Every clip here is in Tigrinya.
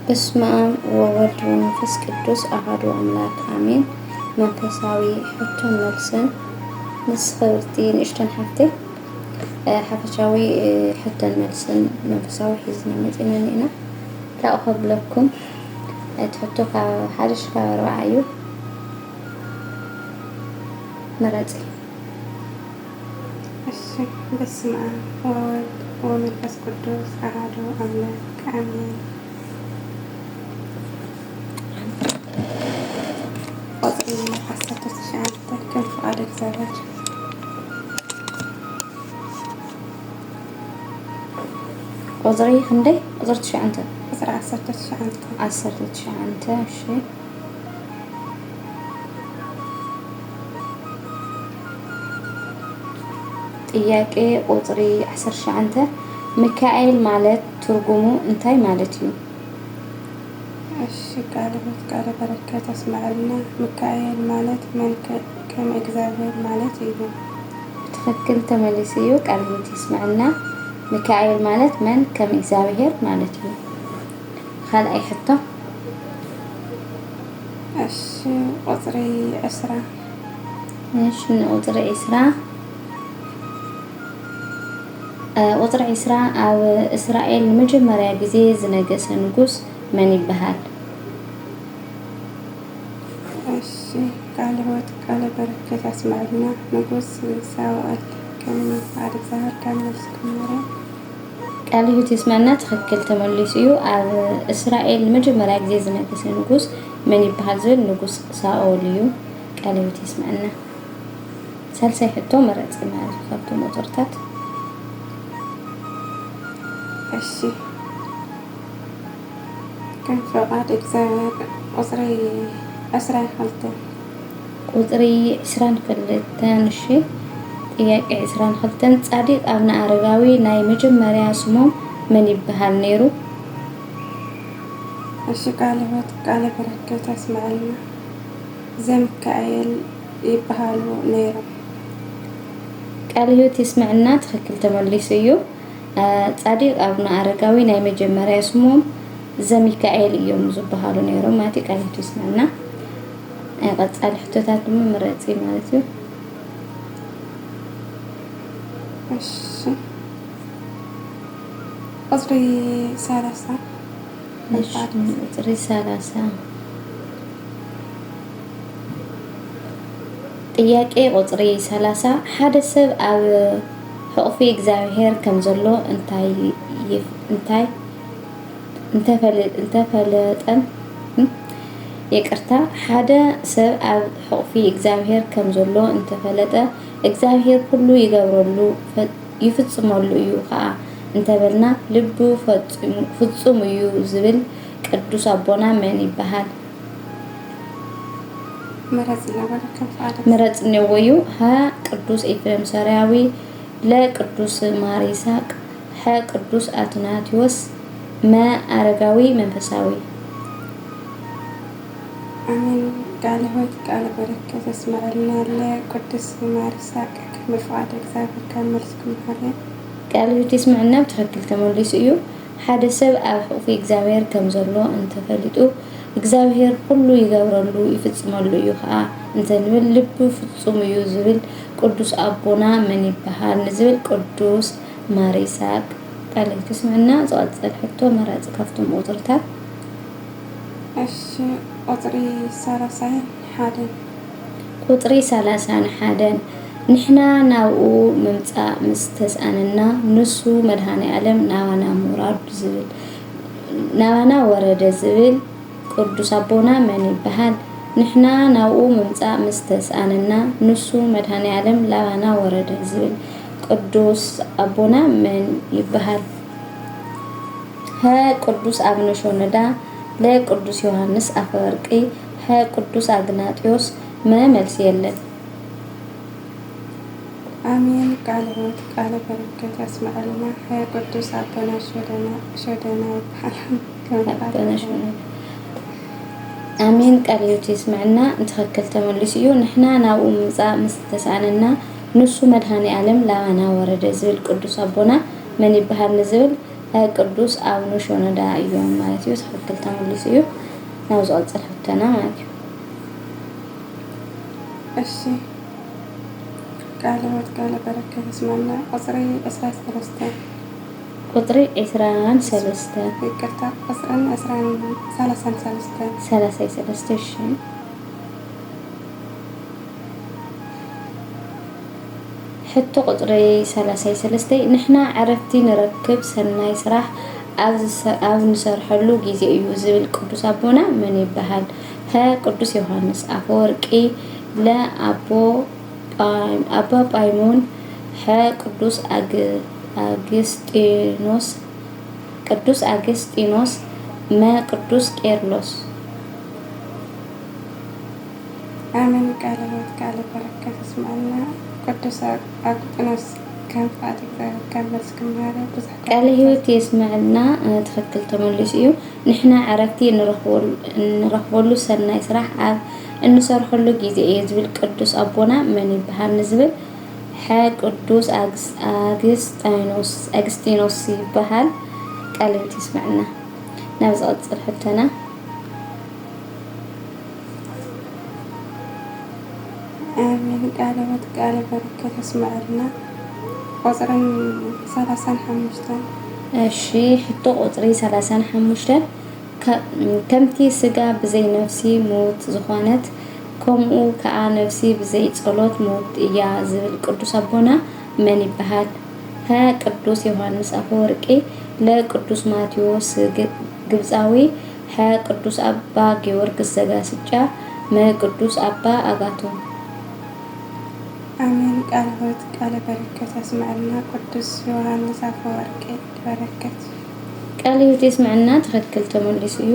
በስመ አብ ወወልድ ወመንፈስ ቅዱስ አሐዱ አምላክ አሜን። መንፈሳዊ ሕቶን መልስን። ምስ ክብርቲ ንእሽተን ሓፍተይ፣ እ፣ ሓፈሻዊ፣ እ፣ ሕቶን መልስን መንፈሳዊ ሒዝና መጺና እኒና። ካብኡ ከብለኩም፣ እቲ ሕቶ ካብ ሓደ ሽሕ ካብ ኣርባዓ እዩ። መረጺ። እሺ፣ በስመ አብ ወወልድ ወመንፈስ ቅዱስ አሐዱ አምላክ አሜን። ቁጽሪ ዓሰርተ ትሽዓተ ከም ፍቓድ እግዚኣብሔር። ቁጽሪ ክንደይ? ቁጽሪ ትሽዓተ። ቁጽሪ ዓሰርተ ትሽዓተ። ዓሰርተ ትሽዓተ፣ እሺ። ጥያቄ ቁጽሪ ዓሰርተ ትሽዓተ፣ ሚካኤል ማለት ትርጉሙ እንታይ ማለት እዩ? እሺ፣ ቃለ ሕይወት ቃለ በረከት ኣስምዐልና። ሚካኤል ማለት መን ከ-፣ ከም እግዚኣብሔር ማለት እዩ። ትኽክል ተመሊሱ እዩ። ቃለ ሕይወት የስምዐልና። ሚካኤል ማለት መን ከም እግዚኣብሔር ማለት እዩ። ካልኣይ ሕቶ። እሺ፣ ቁጽሪ ዕስራ። እሺ፣ ንቁጽሪ ዕስራ። እ፣ ቁጽሪ ዕስራ፣ ኣብ እስራኤል ንመጀመርያ ግዜ ዝነገሰ ንጉስ መን ይበሃል? እሺ፣ ቃለ ሕይወት ቃለ በረከት ኣስምዐልና። ንጉስ ሳኦል ከም ፍቓድ እግዚኣብሔር ካብ መልስኩም ማርያም። ቃለ ሕይወት የስምዐልና። ትኽክል ተመሊሱ እዩ። ኣብ እስራኤል ንመጀመርያ ግዜ ዝነገሰ ንጉስ መን ይበሃል ዝብል ንጉስ ሳኦል እዩ። ቃለ ሕይወት የስምዐልና። ሳልሳይ ሕቶ መረጺ ማለት እዩ ካብቶም ቁጽርታት። እሺ። ከም ፍቓድ እግዚኣብሔር ቁጽሪ ዕስራን ክልተን። ቁጽሪ ዕስራን ክልተን፣ እሺ። ጥያቄ ዕስራን ክልተን፣ ጻዲቅ ኣብነ ኣረጋዊ ናይ መጀመርያ ስሞም መን ይበሃል ነይሩ? እሺ፣ ቃለ ሕይወት ቃለ በረከት ኣስምዐልና። ዘሚካኤል ይበሃሉ ነይሮም። ቃለ ሕይወት የስምዐልና፣ ትኽክል ተመሊሱ እዩ። እ፣ ጻዲቅ ኣብነ ኣረጋዊ ናይ መጀመርያ ስሞም ዘሚካኤል እዮም ዝበሃሉ ነይሮም ማለት እዩ። ቃለ ሕይወት የስምዐልና። እ፣ ቀጻሊ ሕቶታት ድማ ምረጺ ማለት እዩ። እሺ። ቁጽሪ ሰላሳ። እሺ፣ ቁጽሪ ሰላሳ። ጥያቄ ቁጽሪ ሰላሳ፣ ሓደ ሰብ ኣብ ሕቑፊ እግዚኣብሔር ከም ዘሎ እንታይ ይፍ-፣ እንታይ እንተፈለ-፣ እንተፈለጠን፣ እም፣ ይቅርታ፣ ሓደ ሰብ ኣብ ሕቑፊ እግዚኣብሔር ከም ዘሎ እንተፈለጠ፣ እግዚኣብሔር ኩሉ ይገብረሉ፣ ፈ-፣ ይፍጽመሉ እዩ ኸኣ እንተበልና፣ ልቡ ፈጺሙ-፣ ፍጹም እዩ ዝብል ቅዱስ ኣቦና መን ይበሃል? ምረጽ እነዎ እዩ። ሃ ቅዱስ ኤፍሬም ሶርያዊ፣ ለ ቅዱስ ማር ይስሐቅ፣ ሐ ቅዱስ አትናቴዎስ፣ መ ኣረጋዊ መንፈሳዊ። ኣሜን። ቃለ ሕይወት ቃለ በረከት ያስምዐልና። ለቅዱስ ማር ይስሐቅ ከም ፍቃድ እግዚኣብሔር ካብ መልስኩም ማርያም። ቃለ ሕይወት የስምዐና። ብትኽክል ተመሊሱ እዩ። ሓደ ሰብ ኣብ ሕቑፊ እግዚኣብሔር ከም ዘሎ እንተፈሊጡ፣ እግዚኣብሔር ኩሉ ይገብረሉ ይፍጽመሉ እዩ ኸኣ እንተንብል፣ ልቡ ፍጹም እዩ ዝብል ቅዱስ ኣቦና መን ይበሃል ንዝብል ቅዱስ ማር ይስሐቅ ቃለ ሕይወት የስምዐና። ዝቐጽል ሕቶ መራጺ ካብቶም ቁጽርታት። እሺ፣ ቁጽሪ ሰላሳን ሓደን። ቁጽሪ ሰላሳን ሓደን፣ ንሕና ናብኡ ምምጻእ ምስ ተስኣነና፣ ንሱ መድኃኔ ዓለም ናባና ምውራዱ ዝብል፣ ናባና ወረደ ዝብል ቅዱስ ኣቦና መን ይበሃል? ንሕና ናብኡ ምምጻእ ምስ ተስኣነና፣ ንሱ መድኃኔ ዓለም ላባና ወረደ ዝብል ቅዱስ ኣቦና መን ይበሃል? ሀ ቅዱስ አቡነ ሾኖዳ፣ ለ ቅዱስ ዮሐንስ አፈወርቂ፣ ሐ ቅዱስ አግናጢዮስ። መ መልሲ የለን። ኣሜን። ቃለ ሕይወት ቃለ በረከት ያስምዐልና። ሀ ቅዱስ ኣቦና ሾደና፣ ሾደና ይበሃል። ኣቦና ሾደና። ኣሜን። ቃለ ሕይወት የስምዐና። ትኽክል ተመሊሱ እዩ። ንሕና ናብኡ ምምጻእ ምስ ተስኣነና፣ ንሱ መድኃኔ ዓለም ላባና ወረደ ዝብል ቅዱስ ኣቦና መን ይበሃል ንዝብል ቅዱስ ኣቡነ ሸኖዳ እዮም ማለት እዩ። ትኽክል ተመሊሱ እዩ። ናብ ዝቐጽል ሕቶና ማለት እዩ። እሺ፣ ቃለ ሕይወት ቃለ በረከት ይስማና። ቁፅሪ ዕስራን ሰለስተን። ቁፅሪ ዕስራን ሰለስተን። ይቅርታ፣ ቁፅርን ዕስራን፣ ሰላሳን ሰለስተን። ሰላሳይ ሰለስተ። እሺ፣ ሕቶ ቁፅሪ ሰላሳይ ሰለስተ። ንሕና ዕረፍቲ ንረክብ ሰናይ ስራሕ ኣብ ዝሰ-፣ ኣብ ንሰርሐሉ ጊዜ እዩ ዝብል ቅዱስ ኣቦና መን ይበሃል? ሀ ቅዱስ ዮሃንስ ኣፈወርቂ፣ ለ ኣቦ ጳ-፣ ኣባ ጳይሞን፣ ሐ ቅዱስ ኣግ-፣ ኣግስጢኖስ፣ ቅዱስ ኣግስጢኖስ፣ መ ቅዱስ ቄርሎስ። ኣሜን። ቃለ ሕይወት ቃለ በረከት ይስምዐልና። ቅዱስ ኣግስጢኖስ ከም ፍቓድ እግዚኣብሔር ካብ መልሲ ክመሃር ብዙሕ ቃለ ሕይወት የስምዐልና። እ፣ ትኽክል ተመሊሱ እዩ። ንሕና ዕረፍቲ እንረኽበሉ፣ እንረኽበሉ ሰናይ ስራሕ ኣብ እንሰርሐሉ ጊዜ እዩ ዝብል ቅዱስ ኣቦና መን ይበሃል ንዝብል፣ ሐ ቅዱስ ኣግስ-፣ ኣግስጢኖስ፣ ኣግስጢኖስ ይበሃል። ቃለ ሕይወት የስምዐልና። ናብ ዝቐጽል ሕቶና። ኣሜን። ቃለ ሕይወት ቃለ በረከት የስምዐልና። ቁፅርን ሰላሳን ሓሙሽተን። እሺ፣ ሕቶ ቁፅሪ ሰላሳን ሓሙሽተን። ከ-፣ ከምቲ ስጋ ብዘይ ነፍሲ ምውት ዝኾነት፣ ከምኡ ከኣ ነፍሲ ብዘይ ጸሎት ምውት እያ ዝብል ቅዱስ ኣቦና መን ይበሃል? ሀ ቅዱስ ዮሃንስ ኣፈወርቂ፣ ለ ቅዱስ ማቴዎስ ግ-፣ ግብጻዊ፣ ሐ ቅዱስ ኣባ ጊዮርጊስ ዘጋስጫ፣ መ ቅዱስ ኣባ ኣጋቶን። ኣሜን። ቃለ ሕይወት ቃለ በረከት ያስምዐልና። ቅዱስ ዮሃንስ ኣፈወርቂ በረከት። ቃለ ሕይወት የስምዐልና። ትኽክል ተመሊሱ እዩ።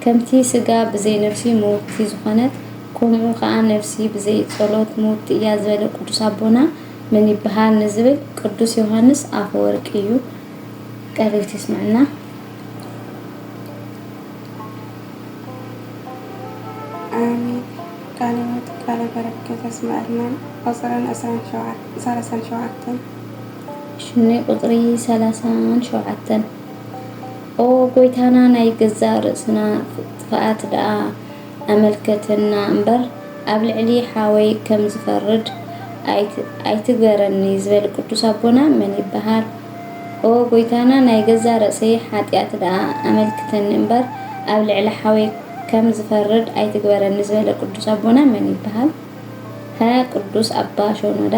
ከምቲ ስጋ ብዘይ ነፍሲ ምውቲ ዝኾነት፣ ከምኡ ኸዓ ነፍሲ ብዘይ ጸሎት ምውቲ እያ ዝበለ ቅዱስ ኣቦና መን ይበሃል ንዝብል ቅዱስ ዮሃንስ ኣፈወርቂ እዩ። ቃለ ሕይወት የስምዐልና። ኣሜን። ቃለ ሕይወት ቃለ በረከት ያስምዐልና። ቁፅረን ዕስራን ሸውዓተ፣ ሰላሳን ሸውዓተን። ሽኒ ቁፅሪ ሰላሳን ሸውዓተን። ኦ ጎይታና፣ ናይ ገዛእ ርእስና ጥፍኣት ደኣ ኣመልከተና እምበር፣ ኣብ ልዕሊ ሓወይ ከም ዝፈርድ ኣይት-፣ ኣይትግበረኒ ዝበለ ቅዱስ ኣቦና መን ይበሃል? ኦ ጎይታና፣ ናይ ገዛእ ርእሰይ ሓጢኣት ደኣ ኣመልክተኒ እምበር፣ ኣብ ልዕሊ ሓወይ ከም ዝፈርድ ኣይትግበረኒ ዝበለ ቅዱስ ኣቦና መን ይበሃል? ሀ ቅዱስ ኣባ ሸኖዳ፣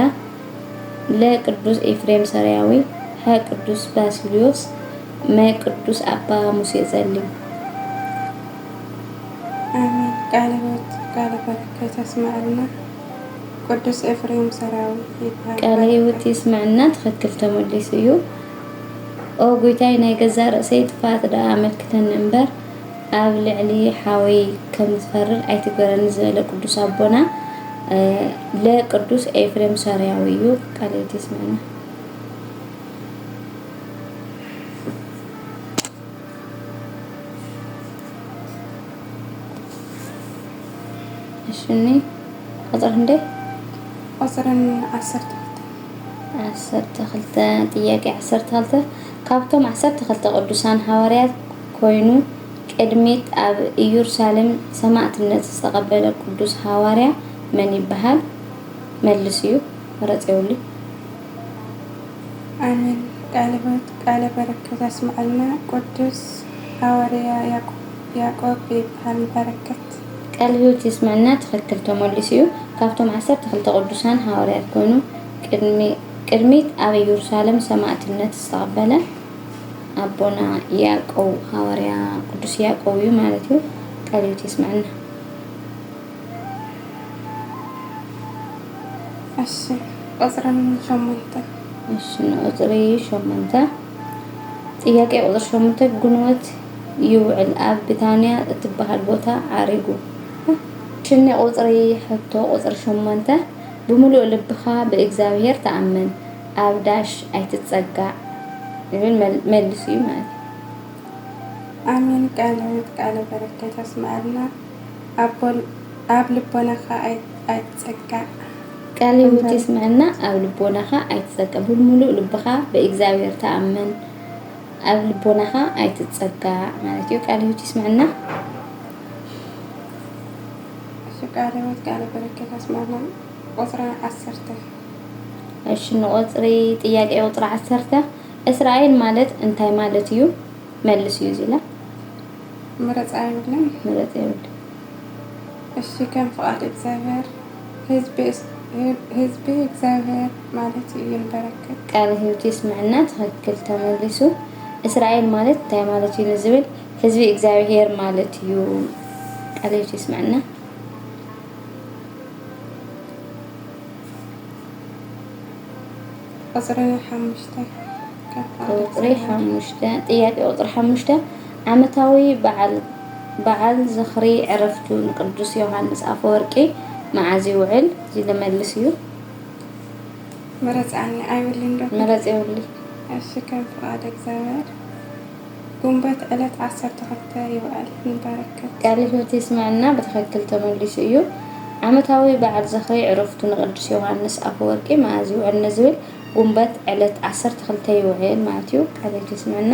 ለ ቅዱስ ኤፍሬም ሶርያዊ፣ ሐ ቅዱስ ባስልዮስ፣ መ ቅዱስ ኣባ ሙሴ ጸሊም። ኣሜን። ቃለ ሕይወት ቃለ በረከት ያስምዐልና። ቅዱስ ኤፍሬም ሶርያዊ ይበሃል። ቃለ ሕይወት የስምዐልና። ትኽክል ተመሊሱ እዩ። ኦ ጎይታይ፣ ናይ ገዛእ ርእሰይ ጥፍኣት ደኣ ኣመልክተኒ እምበር፣ ኣብ ልዕሊ ሓወይ ከም ዝፈርድ ኣይትግበረኒ ዝበለ ቅዱስ ኣቦና፣ እ፣ ለ ቅዱስ ኤፍሬም ሶርያዊ እዩ። ቃለ ሕይወት የስምዐልና። እሺ፣ እኒ ቁፅሪ ክንደይ? ቁፅርን ዓሰርተ ክልተ። ዓሰርተ ክልተ፣ ጥያቄ ዓሰርተ ክልተ። ካብቶም ዓሰርተ ክልተ ቅዱሳን ሃዋርያት ኮይኑ ቅድሚት ኣብ ኢየሩሳሌም ሰማዕትነት ዝተቐበለ ቅዱስ ሃዋርያ መን ይበሃል? መልስ እዩ፣ መረፅ የብሉን። ኣሜን። ቃለ ሕይወት ቃለ በረከት ያስምዐልና። ቅዱስ ሃዋርያ ያዕቆ-፣ ያዕቆብ ይበሃል። በረከት። ቃለ ሕይወት የስምዐልና። ትኽክል ተመሊሱ እዩ። ካብቶም ዓሰርተ ክልተ ቅዱሳን ሃዋርያት ኮይኑ ቅድሚ-፣ ቅድሚት ኣብ ኢየሩሳሌም ሰማዕትነት ዝተቐበለ ኣቦና ያዕቆብ፣ ሃዋርያ ቅዱስ ያዕቆብ እዩ ማለት እዩ። ቃለ ሕይወት የስምዐልና። እሺ፣ ቁፅርን ሸሞንተ። እሺ፣ ንቁፅሪ ሸሞንተ። ጥያቄ ቁፅሪ ሸሞንተ፣ ግንቦት ይውዕል ኣብ ቢታንያ እትበሃል ቦታ ዓሪጉ። ሽኒ ቁፅሪ ሕቶ፣ ቁፅሪ ሸሞንተ፣ ብምሉእ ልብኻ ብእግዚኣብሔር ተኣመን፣ ኣብ ዳሽ ኣይትፀጋዕ ይብል መል-፣ መልሱ እዩ ማለት እዩ። ኣሜን። ቃለ ሕይወት ቃለ በረከት ያስምዐልና። ኣብ ቦል-፣ ኣብ ልቦናኻ ኣይ-፣ ኣይትፀጋዕ። ቃለ ሕይወት የስምዐልና። ኣብ ልቦናኻ ኣይትፀጋዕ፣ ብምሉእ ልብኻ ብእግዚኣብሔር ተኣመን፣ ኣብ ልቦናኻ ኣይትጸጋዕ ማለት እዩ። ቃለ ህይወት ይስምዐና። እሺ፣ ቃለ ህይወት ቃለ በረከት ኣስማና። ቁፅሪ ዓሰርተ። እሺ፣ ንቁፅሪ ጥያቄ ቁፅሪ ዓሰርተ፣ እስራኤል ማለት እንታይ ማለት እዩ? መልስ እዩ ዚላ። ምረፃ የብልን። ምረፅ የብልን። እሺ፣ ከም ፍቓድ እግዚኣብሔር ህዝቢ እስ- ህዝቢ እግዚኣብሔር ማለት እዩ። ንበረከት። ቃለ ህይወት ይስምዕና። ትኽክል ተመሊሱ። እስራኤል ማለት እንታይ ማለት እዩ ንዝብል ህዝቢ እግዚኣብሔር ማለት እዩ። ቃለ ህይወት ይስምዕና። ቁፅሪ ሓሙሽተ። ከም ፍቓድ ቁፅሪ እግዚኣብሔር። ሓሙሽተ ጥያቄ ቁፅሪ ሓሙሽተ ዓመታዊ በዓል በዓል ዝኽሪ ዕረፍቱ ንቅዱስ ዮሃንስ ኣፈወርቂ መዓዝ ይውዕል? እዚ ዝመልስ እዩ። ምረፃኒ ኣይብልን ዶ? ምረፅ የብሊ። እሺ፣ ከም ፍቓድ እግዚኣብሔር ግንቦት ዕለት ዓሰርተ ክልተ ይውዕል። ንበረከት። ቃለ ህይወት ይስምዕና። ብትኽክል ተመሊሱ እዩ። ዓመታዊ በዓል ዝኽሪ ዕረፍቱ ንቅዱስ ዮሃንስ ኣፈወርቂ መዓዝ ይውዕል ንዝብል ግንቦት ዕለት ዓሰርተ ክልተ ይውዕል ማለት እዩ። ቃለ ህይወት ይስምዕና።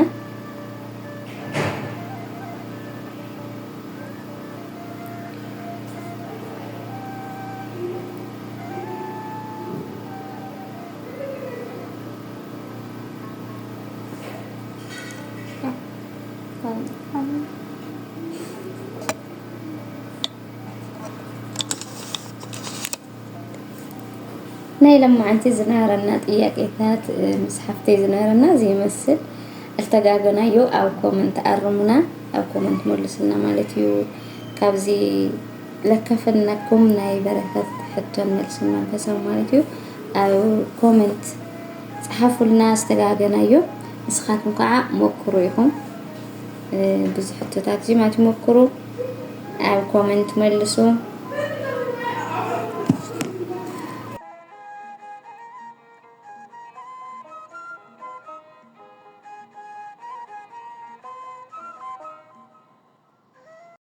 ናይ ለማዓንቲ ዝነበረና ጥያቄታት፣ እ፣ ምስ ሓፍተይ ዝነበረና ዘይመስል እልተጋገናዮ ኣብ ኮመንት ኣርሙና፣ ኣብ ኮመንት መልሱልና ማለት እዩ። ካብዚ ለከፈናኩም ናይ በረከት ሕቶን መልስን መንፈሳዊ ማለት እዩ። ኣብ ኮመንት ጸሓፉልና ዝተጋገናዮ። ንስኻትኩም ከዓ ሞክሩ ኢኹም። እ፣ ብዙሕ ሕቶታት እዚ ማለት ሞክሩ። ኣብ ኮመንት መልሱ።